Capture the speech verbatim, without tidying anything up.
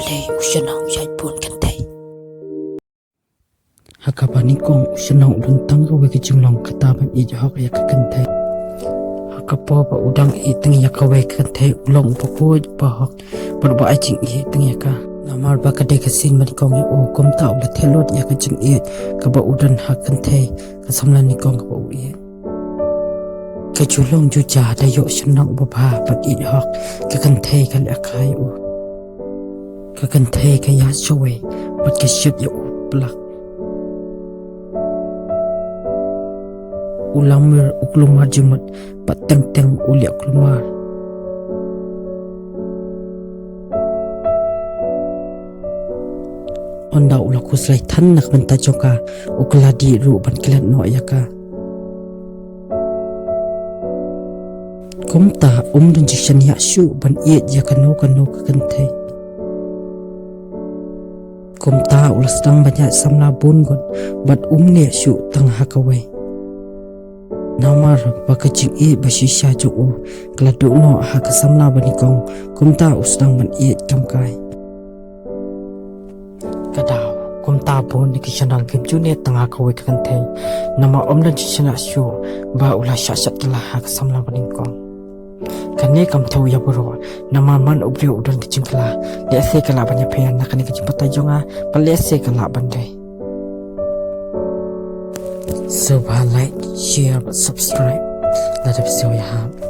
Te u shnong u ïaid bun kynthei. Ha kaba nyngkong u shnong u don tang kawei ka jinglong kata ban ïeit hok ïa ka kynthei. Ha ka por ba u dang ïeit tang ïa kawei ka kynthei u long uba khuid uba hok bad uba ai jingïeit tang ïa ka. Namar ba ka dei ka sien ba nyngkong ïa u, kumta u la theh lut ïa ka jingïeit kaba u don ha ka kynthei ka samla nyngkong kaba u ïeit. Ka ju long ju ja da ïoh shnong uba bha bad ïeit hok, ka kynthei ka leh ka ïa u. Ka kynthei ka ïa shawei bad ka shit ïa u plak. U lamir u kulmar jingmut bad teng teng u leh kulmar. Ynda u la khuslai than na ka bynta jong ka, u kylla dih ruh ban klet noh ïa ka. Kumta um don jingshaniah shuh ban ïeit ïa kano kano ka kynthei. Kumta u la sdang ban ïaid samla bun ngut bad um neh shuh tang ha kawei. Namar ba ka jingïeit ba shisha jong u ka la duh noh ha ka samla ba nyngkong, kumta u sdang ban ïeit kam kai. Ka daw kumta bun ki shnong kim ju neh tang ha kawei ka kynthei. Namar um don jingshaniah shuh ba u la shah shat kylla ha ka samla ba nyngkong. Kane kam thew ïa baroh, namar man u briew u don ka jingkylla, lehse ka lah ban ïapher na kane ka jingbatai jong nga, bad lehse ka lah ban dei. Sngewbha like, share bad subscribe. Lada phi sngewbha ïa ha.